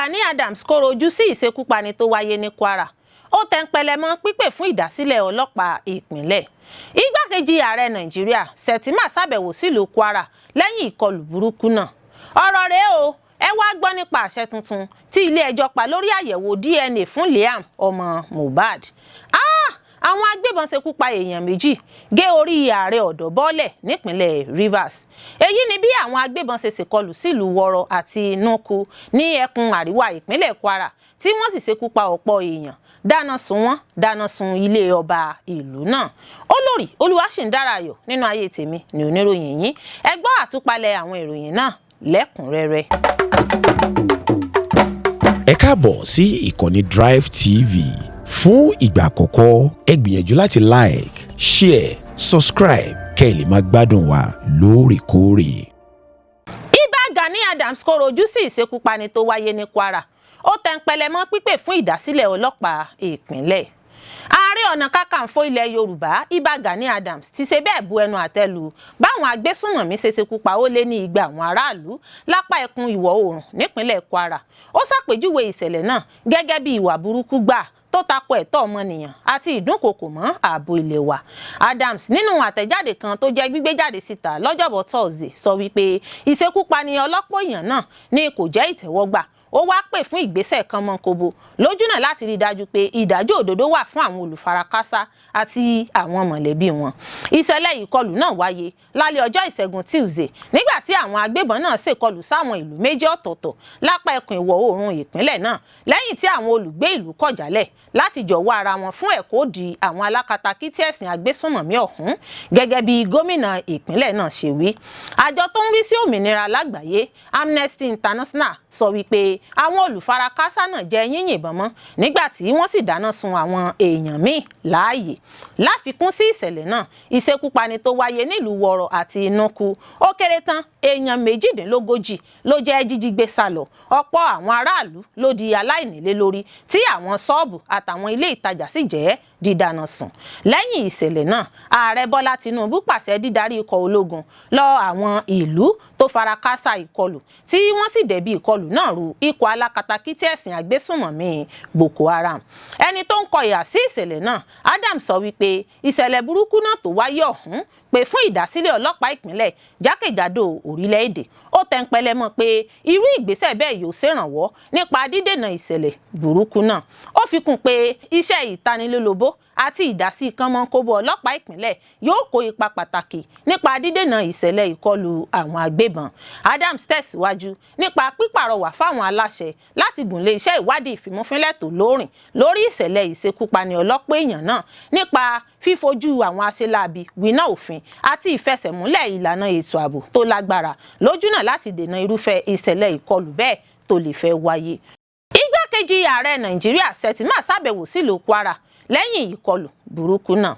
Gani Adams kóró ojú sí ìṣekúpani tó wáyé ní Kwara. Ó tẹnpẹlẹ mọ́ pípè fún ìdásílẹ̀ ọlọ́pàá ìpínlẹ̀. Igbákejì ààrẹ Nàìjíríà Shettima ṣàbẹ̀wò sílùú Kwara lẹ́yìn ìkọlù burúkú náà. Ọ̀rọ̀ rèé o, ẹ wá gbọ́ nípa àṣẹ tuntun tí ilé-ẹjọ́ pa lórí àyẹ̀wò DNA fún Liam ọmọ Mohbad. Ah! Àwọn agbébọn ṣekú pa èèyàn 2, gé orí ààrẹ ọ̀dọ́ bọ́lẹ̀ nípínlẹ̀ Rivers. Èyí ni bí àwọn agbébọn ṣe ṣèkọlù sílùú Wọ́rọ̀ àti Nuku ní ẹkùn àríwá ìpínlẹ̀ Kwara, tí wọ́n sì ṣekú pa ọ̀pọ̀ èèyàn, dáná sun wọ́n, dáná sun ilé ọba ìlú náà. Olórí Olúwaṣìndára Ayọ̀ nínú ayé tèmi ní oníròyìn yín. Ẹ gbọ́ àtúpalẹ̀ àwọn ìròyìn náà lẹ́kùnrẹ́rẹ́. Ẹ káàbọ̀ sí ìkànnì Drive TV. Fún ìgbà àkọ́kọ́, ẹ gbìyànjú láti like, share, subscribe kẹ́ ẹ lè máa gbádùn wa lóòrèkóòrè. Ìbà Gani Adams kóró ojú sí ìṣekúpani tó wáyé ní Kwara. Ó tẹnpẹlẹ mọ́ pípè fún ìdásílẹ̀ ọlọ́pàá ìpínlẹ̀. Ààrẹ Ọ̀nà Kakanfò ilẹ̀ Yorùbá, Ìbà Gani Adams, ti ṣe bẹ́ẹ̀ bu ẹnu àtẹ́ lù báwọn agbésùnmọ̀mí ṣe ṣekú pa ó lé ní 200 àwọn aráàlú lápá ẹkùn ìwọ̀ oòrùn nípínlẹ̀ Kwara. Ó ṣàpèjúwe ìṣẹ̀lẹ̀ náà gẹ́gẹ́ bí ìwà burúkú gbà tó tako ẹ̀tọ́ ọmọnìyàn àti ìdúnkokò mọ́ ààbò ilé wa. Adams, nínú àtẹ̀jáde kan tó jẹ́ gbígbé jáde síta lọ́jọ́bọ̀ Thursday, sọ wípé ìṣekúpani ọlọ́pọ̀ èèyàn náà ní kò jẹ́ ìtẹ́wọ́gbà. Ó wá pè fún ìgbésẹ̀ kan mọ́kòbó lójúnà láti rí i dájú pé ìdájọ́ òdodo wà fún àwọn olùfarakásá àti àwọn mọ̀lẹ́bí wọn. Ìṣẹ̀lẹ̀ ìkọlù náà wáyé lálẹ́ ọjọ́ Ìṣẹ́gun Tuesday, nígbà tí àwọn agbébọn náà ṣèkọlù sáwọn ìlú méjì ọ̀tọ̀ọ̀tọ̀ lápá ẹkùn ìwọ̀ oòrùn ìpínlẹ̀ náà, lẹ́yìn tí àwọn olùgbé ìlú kọ̀ jálẹ̀ láti jọ̀wọ́ ara wọn fún ẹ̀kọ́ òdì àwọn alákatakítí ẹ̀sìn agbésùnmọ̀mí ọ̀hún, gẹ́gẹ́ bí gómìnà ìpínlẹ̀ náà ṣe wí. Àjọ tó ń rí sí òmìnira lágbàáyé, Amnesty International, sọ wípé àwọn olùfarakásá náà jẹ́ yínyìnbọn mọ́ nígbà tí wọ́n sì dáná sun àwọn èèyàn míì láàyè. Láfikún sí ìṣẹ̀lẹ̀ náà, ìṣekúpani tó wáyé nílùú Wọ̀rọ̀ àti Inúkú, ó kéré tán èèyàn 38 ló jẹ́ jíjí gbé sá lọ. Ọ̀pọ̀ àwọn aráàlú ló di aláìnílé lórí, tí àwọn ṣọ́ọ̀bù àtàwọn ilé ìtajà sì jẹ́ dídáná sun. Lẹ́yìn ìṣẹ̀lẹ̀ náà, Ààrẹ Bọ́lá Tinubu pàṣẹ dídarí ikọ̀ ológun lọ àwọn ìlú tó fara káásá ìkọlù, tí wọ́n sì dẹ̀bi ìkọlù náà ru ikọ̀ alákatakítí ẹ̀sìn agbésùnmọ̀mí Boko Haram. Ẹni tó ń kọ ìhà sí ìṣẹ̀lẹ̀ náà, Adams, sọ wípé ìṣẹ̀lẹ̀ burúkú náà tó wáyé ọ̀hún pè fún ìdásílẹ̀ ọlọ́pàá ìpínlẹ̀ jákèjádò orílẹ̀-èdè. Ó tẹnpẹlẹ mọ́ pé irú ìgbésẹ̀ bẹ́ẹ̀ yóò ṣèrànwọ́ nípa dídènà ìṣẹ̀lẹ̀ burúkú náà. Ó fi kún pé iṣẹ́ ìtanilólobó àti ìdásí kánmọ́nkóbó ọlọ́pàá ìpínlẹ̀ yóò kó ipa pàtàkì nípa dídènà ìṣẹ̀lẹ̀ ìkọlù àwọn agbébọn. Adams tẹ̀síwájú nípa pípàrọwà fáwọn aláṣẹ láti gùnlé iṣẹ́ ìwádìí ìfimúfínlẹ̀ tó lóòrìn lórí ìṣẹ̀lẹ̀ ìṣekúpani ọlọ́pọ̀ èèyàn náà, nípa fífojú àwọn aṣeláabi winá òfin àti ìfẹsẹ̀múlẹ̀ ìlànà ètò ààbò tó lágbára lójúnà láti dènà irúfẹ́ ìṣẹ̀lẹ̀ ìkọlù bẹ́ẹ̀ tó lè fẹ́ wáyé. Igbákejì ààrẹ Nàìjíríà Shettima ṣàbẹ̀wò sílùú Kwara lẹ́yìn ìkọlù burúkú náà.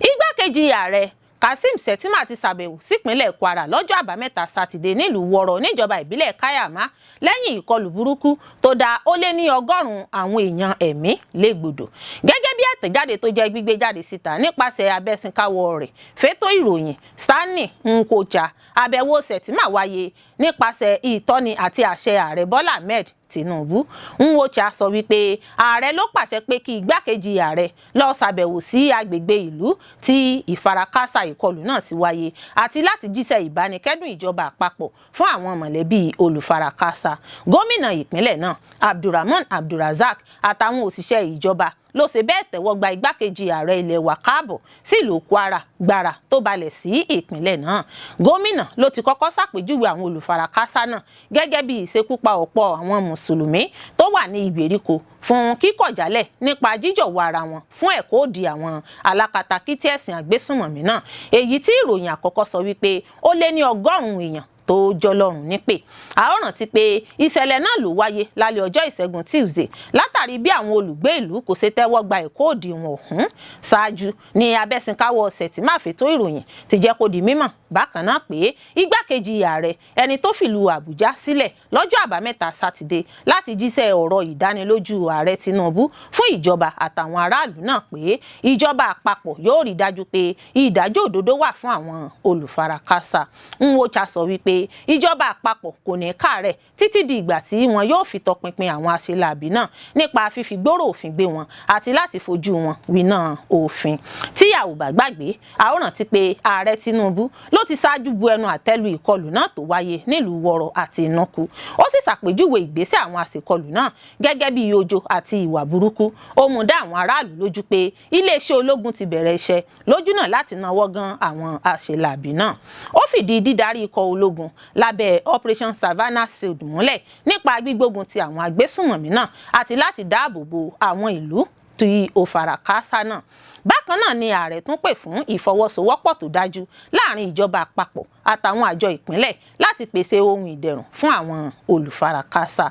Igbákejì ààrẹ Kazeem Shettima ti ṣàbẹ̀wò sípínlẹ̀ Kwara lọ́jọ́ Àbámẹ́ta Sátidé nílùú Wọ́rọ̀ níjọba ìbílẹ̀ Kaiama, lẹ́yìn ìkọlù burúkú tó dá ó lé ní 100 àwọn èèyàn ẹ̀mí légbodò. Gẹ́gẹ́ bí àtẹ̀jáde tó jẹ́ gbígbé jáde síta nípasẹ̀ abẹ́sìnkáwọ́ rẹ̀ fétò ìròyìn, Stanley Nkocha, àbẹ̀wò Shettima wáyé nípasẹ̀ ìtọ́ni àti àṣẹ Ààrẹ Bọ́lá Ahmed Tinubu. Nwocha sọ wípé ààrẹ ló pàṣẹ pé kí igbákejì ààrẹ lọ ṣàbẹ̀wò sí agbègbè ìlú tí ìfarakásá ìkọlù náà ti wáyé àti láti jíṣẹ́ ìbánikẹ́dùn ìjọba àpapọ̀ fún àwọn mọ̀lẹ́bí olùfarakásá. Gómìnà ìpínlẹ̀ náà, Abdulrahman Abdulrazak, àtàwọn òṣìṣẹ́ ìjọba ló ṣe bẹ́ẹ̀ tẹ́wọ́ gba igbákejì ààrẹ ilẹ̀ wa káàbọ̀ sílùú Kwara gbàrà tó balẹ̀ sí ìpínlẹ̀ náà. Gómìnà ló ti kọ́kọ́ ṣàpèjúwe àwọn olùfarakásá náà gẹ́gẹ́ bí ìṣekúpa ọ̀pọ̀ àwọn mùsùlùmí tó wà ní ìgbèríko fún kíkọ̀jálẹ̀ nípa jíjọ̀wọ́ ara wọn fún ẹ̀kọ́ òdì àwọn alákatakítí ẹ̀sìn àgbésùnmọ̀mí náà, èyí tí ìròyìn àkọ́kọ́ sọ wípé ó lé ní 100 èèyàn tó jọlọ́run nípè. A ó rántí pé ìṣẹ̀lẹ̀ náà ló wáyé lálẹ́ ọjọ́ Ìṣẹ́gun Tuesday, látàrí bí àwọn olùgbé ìlú kò ṣe tẹ́wọ́ gba ẹ̀kọ́ òdì wọn ọ̀hún. Ṣáájú ní abẹ́sìnkáwọ́ Shettima fètò ìròyìn ti jẹ́ kó di mímọ̀ bákan náà pé igbákejì ààrẹ, ẹni tó fìlú Àbújá sílẹ̀ lọ́jọ́ Àbámẹ́ta Sátidé láti jíṣẹ́ ọ̀rọ̀ ìdánilójú ààrẹ Tinubu fún ìjọba àtàwọn aráàlú náà pé ìjọba àpapọ̀ yóò rí dájú pé ìdájọ́ òdodo wà fún àwọn olùfarakásá. Nwocha sọ wípé pé ìjọba àpapọ̀ kò ní káàárẹ̀ títí di ìgbà tí wọn yóò fi tọpinpin àwọn aṣeláàbí náà nípa fífi gbòòrò òfin gbé wọn àti láti fojú wọn winá òfin. Tí a ò bá gbàgbé, a ó rántí pé Ààrẹ Tinubu ló ti ṣáájú bu ẹnu àtẹ́lu ìkọlù náà tó wáyé nílùú Wọ̀rọ̀ àti Ìnáku. Ó sì ṣàpèjúwe ìgbésẹ̀ àwọn aṣèkọlù náà gẹ́gẹ́ bí ojo àti ìwà burúkú. Ó mú dá àwọn aráàlú lójú pé iléeṣẹ́ ológun ti bẹ̀rẹ̀ iṣẹ́ lójúnà láti náwó gan àwọn aṣelàbí náà. Ó fìdí dídarí ikọ̀ ológun lábẹ́ Operation Savannah Shield múlẹ̀ nípa gbígbógun ti àwọn agbésùnmọ̀mí náà àti láti dáàbò bo àwọn ìlú tí ó fara káásá náà. Bákan náà ni ààrẹ tún pè fún ìfọwọ́sowọ́pọ̀ tó dájú láàrin ìjọba àpapọ̀ àtàwọn àjọ ìpínlẹ̀ láti pèsè ohun ìdẹ̀rùn fún àwọn olùfarakásá.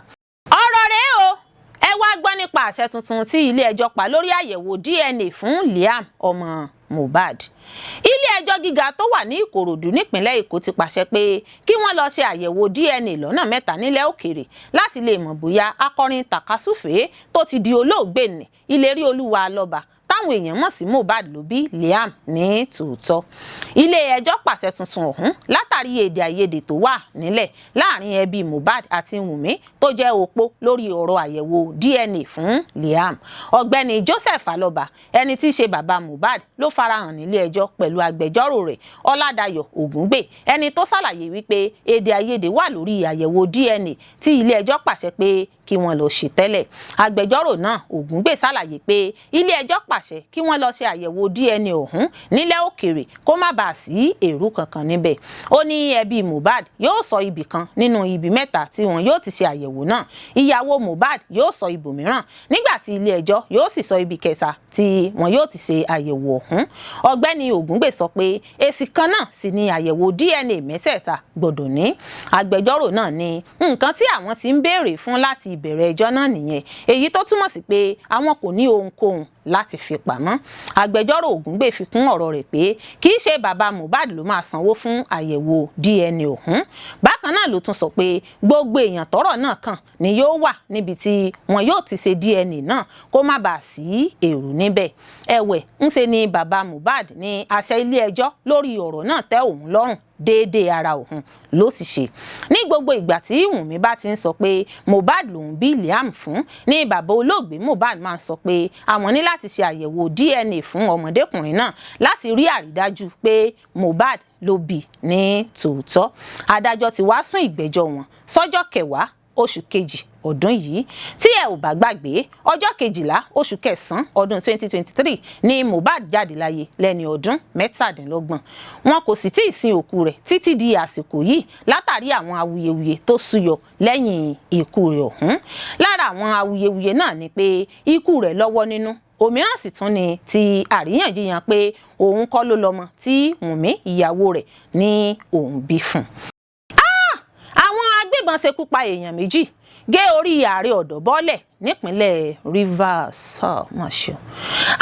Ọ̀rọ̀ rèé o, ẹ wá gbọ́ nípa àṣẹ tuntun tí ilé-ẹjọ́ pa lórí àyẹ̀wò DNA fún Liam ọmọ Mohbad. Ilé-ẹjọ́ gíga tó wà ní Ìkòròdú nípínlẹ̀ Èkó ti pàṣẹ pé kí wọ́n lọ ṣe àyẹ̀wò DNA lọ́nà mẹ́ta nílẹ̀ òkèèrè láti lè mọ̀ bóyá akọrin tàkasúfèé tó ti di olóògbé ní Ìlérí Olúwa Alọ́ba táwọn èèyàn mọ̀ sí Mohbad ló bí Liam ní tòótọ́. Ilé-ẹjọ́ pàṣẹ tuntun ọ̀hún látàrí èdè àìyedè tó wà nílẹ̀ láàrin ẹbí Mohbad àti Wùnmí tó jẹ́ opó lórí ọ̀rọ̀ àyẹ̀wò DNA fún Liam. Ọ̀gbẹ́ni Joseph Alọ́ba, ẹni tí í ṣe bàbá Mohbad, ló farahàn nílé ẹjọ́ pẹ̀lú agbẹjọ́rò rẹ̀ Ọládàyọ̀ Ògúngbè, ẹni tó ṣàlàyé wípé èdè àìyedè wà lórí àyẹ̀wò DNA tí ilé ẹjọ́ pàṣẹ pé kí wọ́n lọ ṣe tẹ́lẹ̀. Agbẹjọ́rò náà Ògúngbè ṣàlàyé pé ilé ẹjọ́ pàṣẹ kí wọ́n lọ ṣe àyẹ̀wò DNA ọ̀hún nílẹ̀ òkèèrè kó má bàa sí èrú kankan níbẹ̀. Ó ní ẹbí Mohbad yóò sọ ibì kan nínú ibi mẹ́ta tí wọn yóò ti ṣe àyẹ̀wò náà, ìyàwó Mohbad yóò sọ ibòmíràn, nígbà tí ilé ẹjọ́ yóò sì sọ ibi kẹta tí wọn yóò ti ṣe àyẹ̀wò ọ̀hún. Ọ̀gbẹ́ni Ògúngbè sọ pé èsì kan náà sì ni àyẹ̀wò DNA mẹ́tẹ̀ẹ̀ta gbọ́dọ̀ ní. Agbẹjọ́rò náà ní nǹkan tí àwọn ti ń béèrè fún láti ìbẹ̀rẹ̀ ẹjọ́ náà nìyẹn, èyí tó túmọ̀ sí pé àwọn kò ní ohunkóhun láti fi pamọ́. Agbẹjọ́rò Ògúngbè fi kún ọ̀rọ̀ rẹ̀ pé kì í ṣe bàbá Mohbad ló máa sanwó fún àyẹ̀wò DNA ọ̀hún. Bákan náà ló tún sọ pé gbogbo èèyàn tọ́rọ̀ náà kàn ni yóò wà níbi tí wọn yóò ti ṣe DNA náà kó má bàa sí èrò níbẹ̀. Ẹ̀wẹ̀, ńṣe ni bàbá Mohbad ní àṣẹ ilé ẹjọ́ lórí ọ̀rọ̀ náà tẹ́ òun lọ́rùn déédéé ara òun ló sì ṣe. Ní gbogbo ìgbà tí Wùnmí bá ti ń sọ pé Mohbad lòun bí Liam fún ní bàbá olóògbé Mohbad máa ń sọ pé àwọn ní láti ṣe àyẹ̀wò DNA fún ọmọdékùnrin náà láti rí àrídájú pé Mohbad ló bí ní tòótọ́. Adájọ́ ti wá sún ìgbẹ́jọ́ wọn sọ́jọ́ 10 oṣù kejì ọdún yìí. Tí ẹ ò bá gbàgbé, ọjọ́ 12 oṣù kẹsàn-án ọdún 2023 ní Mohbad jáde láyé lẹ́ni ọdún 27. Wọn kò sì tí ì sin òkú rẹ̀ títí di àsìkò yìí látàrí àwọn awuyewuye tó súyọ lẹ́yìn ikú rẹ̀ ọ̀hún. Lára àwọn awuyewuye náà ni pé ikú rẹ̀ lọ́wọ́ nínú, òmíràn sì tún ni ti àríyànjiyàn pé òun kọ́ ló lọ́mọ tí Wùnmí ìyàwó rẹ̀ ní òun bí fún un. Àwọn agbébọn ṣekú pa èèyàn 2, gé orí ààrẹ ọ̀dọ́ bọ́lẹ̀ nípínlẹ̀ Rivers.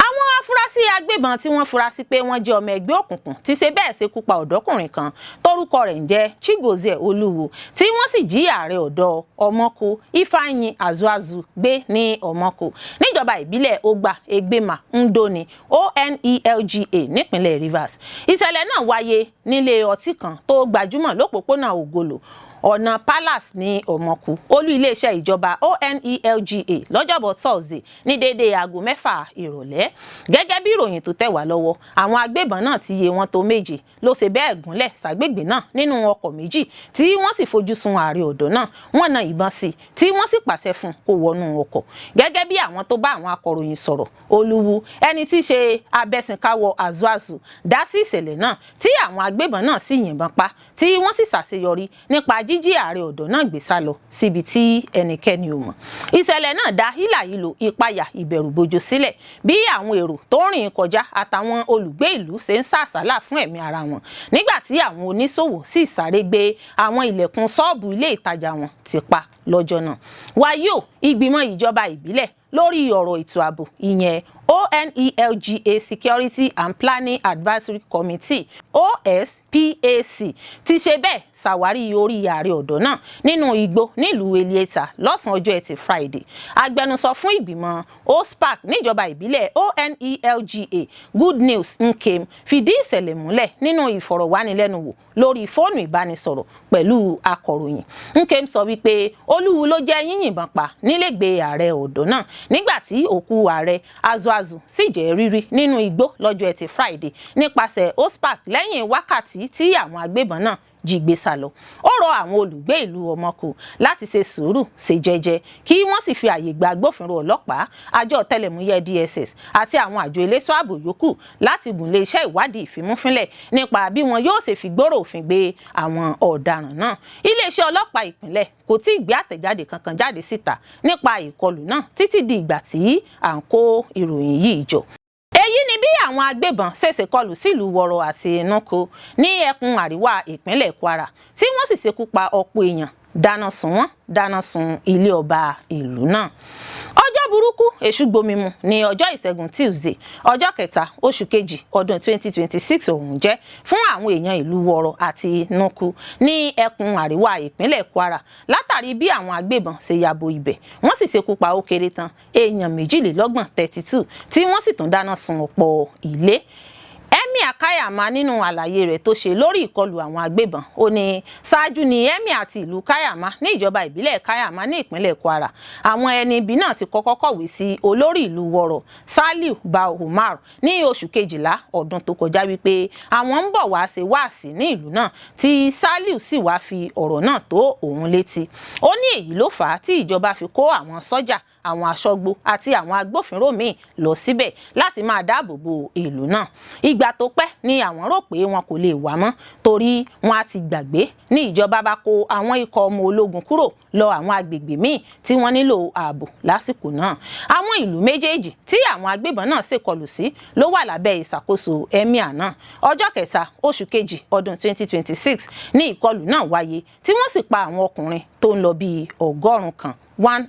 Àwọn afurasí agbébọn tí wọ́n fura sí pé wọ́n jẹ́ ọmọ ẹgbẹ́ òkùnkùn ti ṣe bẹ́ẹ̀ ṣekú pa ọ̀dọ́kùnrin kan tórúkọ rẹ̀ ń jẹ́ Chigozie Olúwo, tí wọ́n sì jí ààrẹ ọ̀dọ́ Ọmọkò Ifeanyi Azuazu gbé ní Ọmọkò níjọba ìbílẹ̀ Ogba Egbema Ndoni ONELGA nípínlẹ̀ Rivers. Ìṣẹ̀lẹ̀ náà wáyé nílé ọtí kan tó gbajúmọ̀ lópòpónà Ògolo, ọ̀nà Palace ní Ọmọkù, olú iléeṣẹ́ ìjọba ONELGA, lọ́jọ́bọ̀ Thursday ní déédéé aago 6 ìrọ̀lẹ́. Gẹ́gẹ́ bí ìròyìn tó tẹ̀ wá lọ́wọ́, àwọn agbébọn náà tí iye wọn tó 7 ló ṣe bẹ́ẹ̀ gúnlẹ̀ ságbègbè náà nínú ọkọ̀ 2, tí wọ́n sì fojú sun ààrẹ ọ̀dọ́ náà. Wọ́n na ìbọn sí i tí wọ́n sì pàṣẹ fún kó wọnú ọkọ̀. Gẹ́gẹ́ bí àwọn tó bá àwọn akọ̀ròyìn sọ̀rọ̀, Olúwu, ẹni tí í ṣe abẹ́sìnkáwọ́ Azuazu, dá sí ìṣẹ̀lẹ̀ náà tí àwọn agbébọn náà sì yìnbọn pa, tí wọ́n sì ṣàṣeyọrí nípa jíjí ààrẹ ọ̀dọ́ náà gbé sá lọ síbi tí ẹnikẹ́ni ò mọ̀. Ìṣẹ̀lẹ̀ náà dá hílàhílo, ìpayà, ìbẹ̀rùbojo sílẹ̀ bí àwọn èrò tó ń rìn kọjá àtàwọn olùgbé ìlú ṣe ń sá àsálà fún ẹ̀mí ara wọn, nígbà tí àwọn oníṣòwò sì sáré gbé àwọn ilẹ̀kùn ṣọ́ọ̀bù ilé ìtajà wọn ti pa lọ́jọ́ náà. Wàyí o, ìgbìmọ̀ ìjọba ìbílẹ̀ lórí ọ̀rọ̀ ètò ààbò, ìyẹn ONELGA Security and Planning Advisory Committee, OSPAC, PAC ti ṣe bẹ́ẹ̀ ṣàwárí orí ààrẹ ọ̀dọ́ náà nínú igbó nílùú Elieta lọ́sàn-án ọjọ́ Ẹtì Friday. Agbẹnusọ fún ìgbìmọ̀ OSPAC níjọba ìbílẹ̀ ONELGA, Good News Nkem, fìdí ìṣẹ̀lẹ̀ múlẹ̀ nínú ìfọ̀rọ̀wánilẹ́nuwò lórí fóònù ìbánisọ̀rọ̀ pẹ̀lú akọ̀ròyìn. Nkem sọ wípé Olúwu ló jẹ́ yíyìnbọn pa nílẹ̀gbẹ́ ààrẹ ọ̀dọ́ náà, nígbà tí òkú ààrẹ Azuazu sì jẹ́ rírí nínú igbó lọ́jọ́ Ẹtì Friday nípasẹ̀ OSPAC lẹ́yìn wákàtí tí àwọn agbébọn náà jí gbé sá lọ. Ó rọ àwọn olùgbé ìlú Ọmọkù láti ṣe sùúrù, ṣe jẹ́jẹ́, kí wọ́n sì fi àyè gba agbófinró ọlọ́pàá, àjọ ọ̀tẹlẹ̀múyẹ́ DSS àti àwọn àjọ elétò ààbò yòókù láti gùnlé iṣẹ́ ìwádìí ìfimúfínlẹ̀ nípa bí wọn yóò ṣe fi gbòòrò òfin gbé àwọn ọ̀daràn náà. Iléeṣẹ́ ọlọ́pàá ìpínlẹ̀ kò tí ì gbé àtẹ̀jáde kankan jáde síta nípa ìkọlù náà títí di ìgbà tí à ń kó ìròyìn yìí jọ. Èyí ni bí àwọn agbébọn ṣèṣe kọlù sílùú Wọ̀rọ̀ àti Enuku ní ẹkùn àríwá ìpínlẹ̀ Kwara, tí wọ́n sì ṣekú pa ọ̀pọ̀ èèyàn, dáná sun wọ́n, dáná sun ilé ọba ìlú náà. Ọjọ́ burúkú èṣù gbomimu ní ọjọ́ Ìṣẹ́gun Tuesday, ọjọ́ 3 oṣù 2 ọdún 2026 ọ̀hún jẹ́ fún àwọn èèyàn ìlú Wọ̀rọ̀ àti Nuku ní ẹkùn àríwá ìpínlẹ̀ Kwara, látàrí bí àwọn agbébọn ṣe yabo ibẹ̀, wọ́n sì ṣekú pa ó kéré tán èèyàn 32, 32, tí wọ́n sì tún dáná sun ọ̀pọ̀ ilé. Emir Kaiama, nínú àlàyé rẹ̀ tó ṣe lórí ìkọlù àwọn agbébọn, ó ní ṣáájú ni emir àti ìlú Kaiama ní ìjọba ìbílẹ̀ Kaiama ní ìpínlẹ̀ Kwara, àwọn ẹni ibi náà ti kọ́kọ́ kọ̀wé sí olórí ìlú Wọ̀rọ̀, Saliu Bao Umar, ní oṣù 12 ọdún tó kọjá wípé àwọn ń bọ̀ wá ṣe wáàsí ní ìlú náà, tí Saliu sì wá fi ọ̀rọ̀ náà tó òun létí. Ó ní èyí ló fà á tí ìjọba fi kó àwọn sọ́jà, àwọn aṣọ́gbó àti àwọn agbófinró míì lọ síbẹ̀ láti máa dáàbò bo ìlú náà. Ìgbà tó pẹ́ ni àwọn rò pé wọn kò lè wá mọ́ torí wọn á ti gbàgbé, ní ìjọba bá kó àwọn ikọ̀ ọmọ ológun kúrò lọ àwọn agbègbè míì tí wọ́n nílò ààbò lásìkò náà. Àwọn ìlú méjèèjì tí àwọn agbébọn náà ṣèkọlù sí ló wà lábẹ́ ìṣàkóso emir náà. Ọjọ́ 3 oṣù 2 ọdún 2026 ní ìkọlù náà wáyé, tí wọ́n sì pa àwọn ọkùnrin tó ń lọ bíi 100,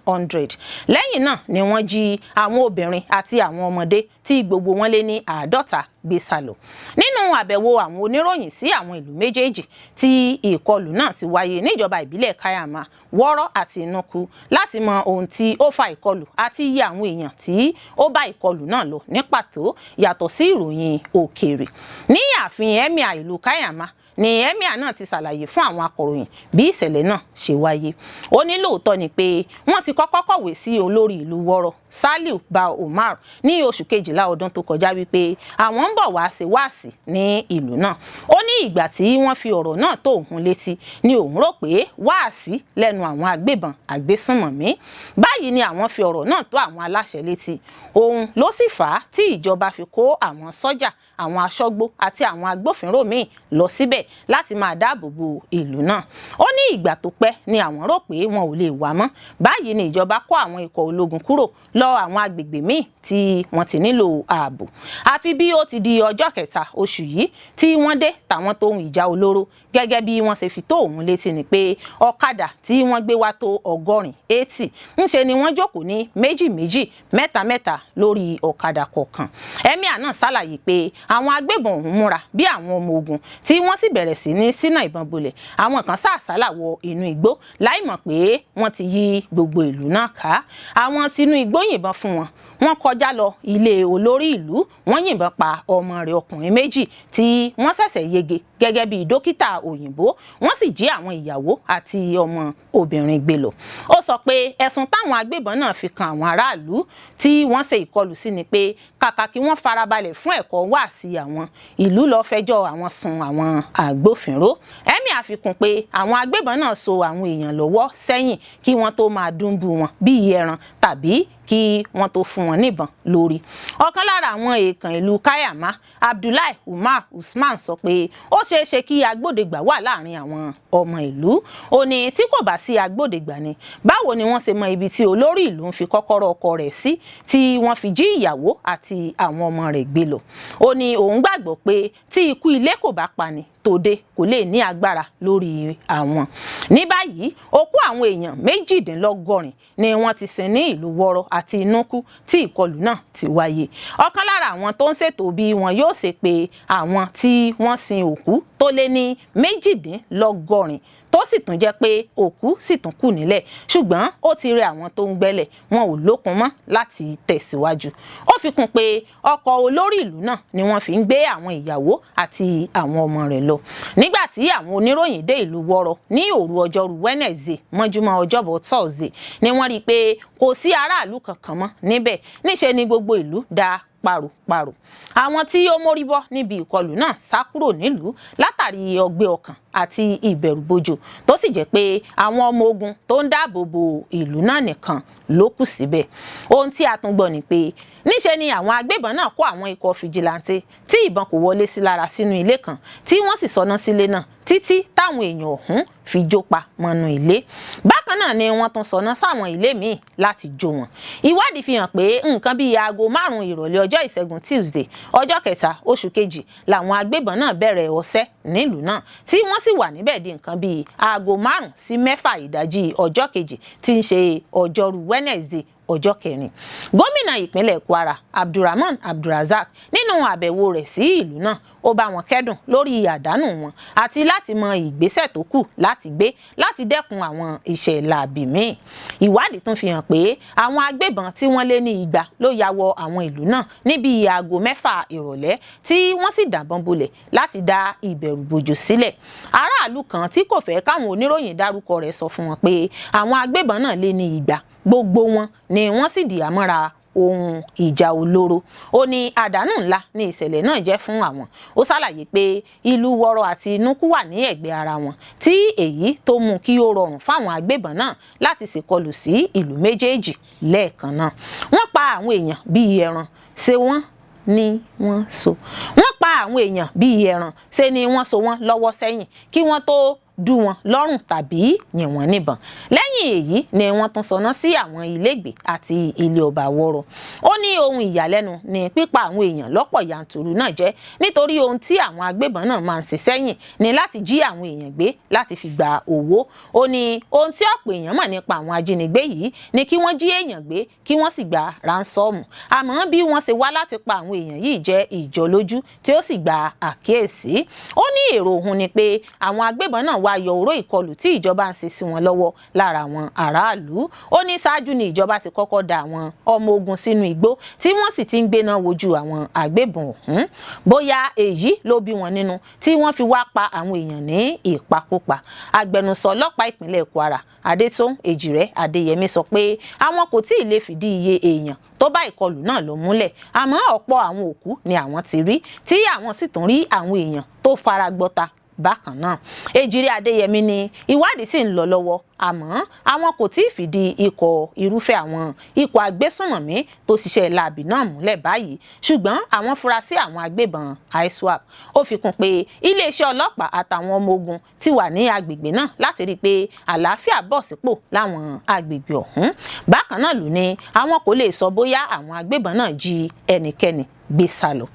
100. Lẹ́yìn náà ni wọ́n jí àwọn obìnrin àti àwọn ọmọdé tí gbogbo wọn lé ní 50 gbé sá lọ. Nínú àbẹ̀wò àwọn oníròyìn sí àwọn ìlú méjèèjì tí ìkọlù náà ti wáyé níjọba ìbílẹ̀ Kaiama, Wọ́rọ́ àti Enuku, láti mọ ohun tí ó fa ìkọlù àti iye àwọn èèyàn tí ó bá ìkọlù náà lọ ní pàtó, yàtọ̀ sí ìròyìn òkèèrè, ní ààfin emir ìlú Kaiama ni emir náà ti ṣàlàyé fún àwọn akọ̀ròyìn bí ìṣẹ̀lẹ̀ náà ṣe wáyé. Ó ní lóòótọ́ ni pé wọ́n ti kọ́kọ́ kọ̀wé sí olórí ìlú Wọ́rọ̀, Saliu Bao Umar, ní oṣù 12 ọdún tó kọjá wípé àwọn ń bọ̀ wá ṣe wáàsí ní ìlú náà. Ó ní ìgbà tí wọ́n fi ọ̀rọ̀ náà tó òun létí ni òun rò pé wáàsí lẹ́nu àwọn agbébọn àgbésùnmọ̀mí. Báyìí ni àwọn fi ọ̀rọ̀ náà tó àwọn aláṣẹ létí, òun ló sì fà á tí ìjọba fi kó àwọn sọ́jà, àwọn aṣọ́gbó àti àwọn agbófinró míì lọ síbẹ̀ láti máa dáàbò bo ìlú náà. Ó ní ìgbà tó pẹ́ ni àwọn rò pé wọn ò lè wá mọ́, báyìí ni ìjọba kó àwọn ikọ̀ ológun kúrò lọ àwọn agbègbè míì tí wọ́n ti nílò ààbò, àfi bí ó ti di ọjọ́ 3 oṣù yìí tí wọ́n dé tàwọn tó ń ìjà olóró. Gẹ́gẹ́ bí wọ́n ṣe fi tó òun létí ni pé ọ̀kadà tí wọ́n gbé wá tó 80, 80, ńṣe ni wọ́n jókòó ní méjì méjì, mẹ́ta mẹ́ta lórí ọ̀kadà kọ̀ọ̀kan. Emir náà ṣàlàyé pé àwọn agbébọn ọ̀hún múra bí àwọn ọmọ ogun, tí wọ́n sì bẹ̀rẹ̀ sí ní sínà ìbọn bolẹ̀. Àwọn kan sàsálà wọ inú igbó láì mọ̀ pé wọ́n ti yí gbogbo ìlú náà ká. Àwọn tinú igbó yìnbọn fún wọn, wọ́n kọjá lọ ilé olórí ìlú, wọ́n yìnbọn pa ọmọ rẹ̀ ọkùnrin méjì tí wọ́n ṣẹ̀ṣẹ̀ yege gẹ́gẹ́ bíi dókítà òyìnbó, wọ́n sì jí àwọn ìyàwó àti ọmọ obìnrin gbé lọ. Ó sọ pé ẹ̀sùn táwọn agbébọn náà fi kan àwọn aráàlú tí wọ́n ṣe ìkọlù sí ni pé kàkà kí wọ́n farabalẹ̀ fún ẹ̀kọ́ wáàsí àwọn ìlú, lọ fẹjọ́ àwọn sùn àwọn agbófinró. Emir àfikún pé àwọn agbébọn náà so àwọn èèyàn lọ́wọ́ sẹ́yìn kí wọ́n tó máa dúnbú wọn bíi ẹran tàbí kí wọ́n tó fún wọn níbọn lórí. Ọ̀kan lára àwọn èèkàn ìlú Kaiama, Abdullahi Umar Usman, sọ pé ó ṣeé ṣe kí agbódegbà wà láàrin àwọn ọmọ ìlú. Ó ní tí kò bá sí agbódegbà ni, báwo ni wọ́n ṣe mọ ibi tí olórí ìlú ń fi kọ́kọ́rọ́ ọkọ rẹ̀ sí tí wọ́n fi jí ìyàwó àti àwọn ọmọ rẹ̀ gbé lọ? Ó ní òun gbàgbọ́ pé tí ikú ilé kò bá pani tó tòde kò lè ní agbára lórí àwọn. Ní báyìí, òkú àwọn èèyàn 98 ni wọ́n ti sin ní ìlú Wọ́rọ́ àti Inúkú tí ìkọlù náà ti wáyé. Ọ̀kan lára àwọn tó ń ṣètò bí wọn yóò ṣe pé àwọn tí wọ́n sin òkú tó lé ní 98, tó sì tún jẹ́ pé òkú sì tún kù nílẹ̀, ṣùgbọ́n ó ti rẹ àwọn tó ń gbẹ́lẹ̀, wọn ò lókun mọ́ láti tẹ̀síwájú. Ó fi kún pé ọkọ̀ olórí ìlú náà ni wọ́n fi ń gbé àwọn ìyàwó àti àwọn ọmọ rẹ̀ lọ. Nígbà tí àwọn oníròyìn dé ìlú Wọ́rọ́ ní òru ọjọ́rú Wednesday mọ́júmọ́ ọjọ́bọ̀ Thursday ni wọ́n rí i pé kò sí aráàlú kankan mọ́ níbẹ̀. Níṣe ni gbogbo ìlú dá paroparo. Àwọn tí ó mórí bọ́ níbi ìkọlù náà sá kúrò nílùú látàrí ọgbẹ́ ọkàn àti ìbẹ̀rùbojo, tó sì jẹ́ pé àwọn ọmọ ogun tó ń dáàbò bo ìlú náà nìkan ló kù síbẹ̀. Ohun tí a tún gbọ́ ni pé níṣe ni àwọn agbébọn náà kó àwọn ikọ̀ fìjìláńtẹ tí ìbọn kò wọlé sí lára sínú ilé kan, tí wọ́n sì sọná sílé náà títí táwọn èèyàn ọ̀hún fi jó pa mọ́nú ilé. Bákan náà ni wọ́n tún sọná sáwọn ilé míì láti jó wọn. Ìwádìí fi hàn pé nǹkan bíi aago 5 ìrọ̀lẹ́ ọjọ́ ìṣẹ́gun Tuesday, ọjọ́ 3 oṣù 2 làwọn agbébọn náà bẹ̀rẹ̀ ọṣẹ́ nílùú náà, tí wọ́n sì wà níbẹ̀ di nǹkan bíi aago 5 sí 6 ìdájí ọjọ́ kejì, tí ń ṣe ọjọ́rú Wednesday, ọjọ́ 4. Gómìnà ìpínlẹ̀ Kwara, Abdulrahman Abdulrazak, nínú àbẹ̀wò rẹ̀ sí ìlú náà, ó bá wọn kẹ́dùn lórí àdánù wọn àti láti mọ ìgbésẹ̀ tó kù láti gbé láti dẹ́kun àwọn ìṣẹ̀lẹ̀ àbí míì. Ìwádìí tún fi hàn pé àwọn agbébọn tí wọ́n lé ní 200 ló ya wọ àwọn ìlú náà níbi aago 6 ìrọ̀lẹ́, tí wọ́n sì dàbọn bolẹ̀ láti dá ìbẹ̀rùbojo sílẹ̀. Aráàlú kan tí kò fẹ́ káwọn oníròyìn dárúkọ rẹ̀ sọ fún wọn pé àwọn agbébọn náà lé ní 200, gbogbo wọn ni wọ́n sì dìhámọ́ra ohun ìjà olóró. Ó ní àdánù ńlá ní ìṣẹ̀lẹ̀ náà jẹ́ fún àwọn. Ó ṣàlàyé pé ìlú Wọ́rọ́ àti Inúkú wà ní ẹ̀gbẹ́ ara wọn, tí èyí tó mú kí ó rọrùn fáwọn agbébọn náà láti ṣèkọlù sí ìlú méjèèjì lẹ́ẹ̀kan náà. Wọ́n pa àwọn èèyàn bíi ẹran, ṣé wọ́n ni wọ́n so wọ́n pa àwọn èèyàn bíi ẹran, ṣe ni wọ́n so wọ́n lọ́wọ́ sẹ́yìn kí wọ́n tó dú wọn lọ́rùn tàbí yìn wọ́n níbọn. Lẹ́yìn èyí ni wọ́n tún sọná sí àwọn ilégbèé àti ilé ọba Wọ́rọ́. Ó ní ohun ìyàlẹ́nu ni pípa àwọn èèyàn lọ́pọ̀ yanturu náà jẹ́, nítorí ohun tí àwọn agbébọn náà máa ń ṣe sẹ́yìn ni láti jí àwọn èèyàn gbé láti fi gba owó. Ó ní ohun tí ọ̀pọ̀ èèyàn mọ̀ nípa àwọn ajínigbé yìí ni kí wọ́n jí èèyàn gbé kí wọ́n sì gba ransom, àmọ́ bí wọ́n ṣe wá láti pa àwọn èèyàn yìí jẹ́ ìjọlójú tí ó sì gba àkíyèsí. Ó ní èrò òun ni pé àwọn agbébọn náà wá yọ oró ìkọlù tí ìjọba ń ṣe sí wọn lọ́wọ́ lára àwọn aráàlú. Ó ní ṣáájú ni ìjọba ti kọ́kọ́ da àwọn ọmọ ogun sínú igbó, tí wọ́n sì ti ń gbéná wojú àwọn agbébọn ọ̀hún. Bóyá èyí ló bí wọn nínú tí wọ́n fi wá pa àwọn èèyàn ní ìpakúpa. Agbẹnusọ ọlọ́pàá ìpínlẹ̀ Kwara, Adétòun Èjìrẹ́ Adéyẹmí, sọ pé àwọn kò tí ì lè fìdí iye èèyàn tó bá ìkọlù náà lọ múlẹ̀, àmọ́ ọ̀pọ̀ àwọn òkú ni àwọn ti rí, tí àwọn sì tún rí àwọn èèyàn tó fara gbọ́ta bákan náà. Èjìrẹ́ Adéyẹmí ní ìwádìí sì ń lọ lọ́wọ́, àmọ́ àwọn kò tí ì fìdí ikọ̀ irúfẹ́ àwọn ikọ̀ agbésùnmọ̀mí tó ṣiṣẹ́ láabi náà múlẹ̀ báyìí, ṣùgbọ́n àwọn fura sí àwọn agbébọn ISWAP. Ó fi kún pé iléeṣẹ́ ọlọ́pàá àtàwọn ọmọ ogun ti wà ní agbègbè náà láti rí i pé àlàáfíà bọ̀ sípò láwọn agbègbè ọ̀hún. Bákan náà ló ní àwọn kò lè sọ bóyá àwọn agbébọn náà jí ẹnikẹ́ni gbé sá lọ.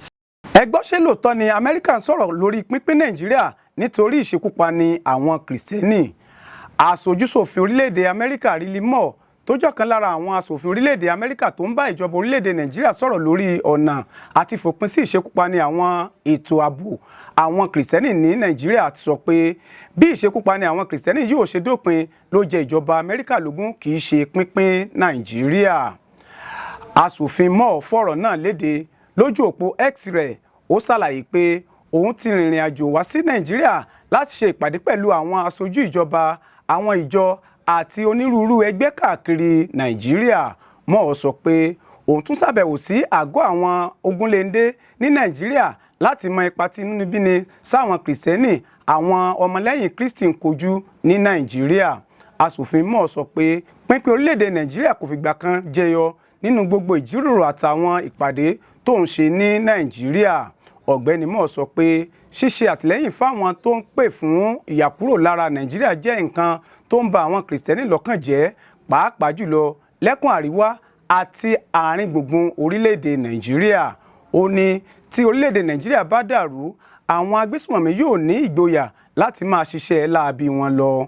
Ẹ gbọ́, ṣé lóòótọ́ ni Amẹ́ríkà ń sọ̀rọ̀ lórí pínpín Nàìjíríà nítorí ìṣekúpani àwọn Kìrìsìtẹ́nì? Aṣojúṣòfin orílẹ̀-èdè Amẹ́ríkà Riley Moore, tó jọ̀kan lára àwọn aṣòfin orílẹ̀-èdè Amẹ́ríkà tó ń bá ìjọba orílẹ̀-èdè Nàìjíríà sọ̀rọ̀ lórí ọ̀nà àti fòpin sí ìṣekúpani àwọn ètò ààbò àwọn Kìrìsìtẹ́nì ní Nàìjíríà, ti sọ pé bí ìṣekúpani àwọn Kìrìsìtẹ́nì yóò ṣe dópin ló jẹ ìjọba Amẹ́ríkà lógún, kì í ṣe pínpín Nàìjíríà. Aṣòfin Moore fọ̀rọ̀ náà léde lójú òpó X rẹ̀. Ó ṣàlàyé pé òun ti rìnrìn àjò wá sí Nàìjíríà láti ṣe ìpàdé pẹ̀lú àwọn aṣojú ìjọba, àwọn ìjọ àti onírúurú ẹgbẹ́ káàkiri Nàìjíríà. Moore sọ pé òun tún ṣàbẹ̀wò sí àgọ́ àwọn ogunléndé ní Nàìjíríà láti mọ ipa tí inúnibíni sáwọn Kìrìsìtẹ́nì, àwọn ọmọlẹ́yìn Kristi, ń kojú ní Nàìjíríà. Aṣòfin Moore sọ pé pínpín orílẹ̀-èdè Nàìjíríà kò fìgbà kan jẹyọ nínú gbogbo ìjíròrò àtàwọn ìpàdé tó ń ṣe ní Nàìjíríà. Ọ̀gbẹ́ni Moore sọ pé ṣíṣe àtìlẹ́yìn fáwọn tó ń pè fún ìyàkúrò lára Nàìjíríà jẹ́ nǹkan tó ń ba àwọn Kìrìsìtẹ́nì lọ́kàn jẹ́, pàápàá jùlọ lẹ́kùn àríwá àti àárín gbùngbùn orílẹ̀-èdè Nàìjíríà. Ó ní tí orílẹ̀-èdè Nàìjíríà bá dàrú, Àwọn agbésùmọ̀mí yóò ní ìgboyà láti máa ṣiṣẹ́ láabi wọn lọ.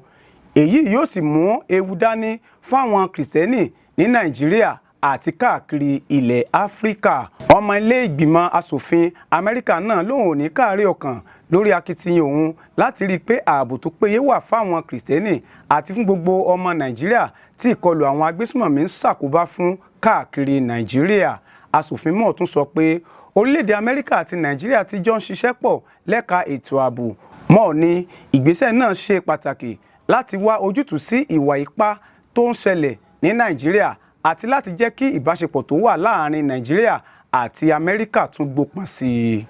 Èyí yóò sì mú ewu dání fáwọn Kìrìsìtẹ́nì ní Nàìjíríà àti káàkiri ilẹ̀ Áfíríkà. Ọmọ ilé ìgbìmọ̀ asòfin Amẹ́ríkà náà lòun ò ní káàárẹ̀ ọkàn lórí akitiyan òun láti rí i pé ààbò tó péye wà fáwọn Kìrìsìtẹ́nì àti fún gbogbo ọmọ Nàìjíríà tí ìkọlù àwọn agbésùmọ̀mí ń ṣàkóbá fún káàkiri Nàìjíríà. Asòfin Moore tún sọ pé orílẹ̀-èdè Amẹ́ríkà àti Nàìjíríà ti jọ ń ṣiṣẹ́ pọ̀ lẹ́ka ètò ààbò. Moore ní ìgbésẹ̀ náà ṣe pàtàkì láti wá ojútùú sí ìwà ipá tó ń ṣẹlẹ̀ ní Nàìjíríà àti láti jẹ́ kí ìbáṣepọ̀ tó wà láàrin Nàìjíríà àti Amẹ́ríkà tún gbópọn sí i.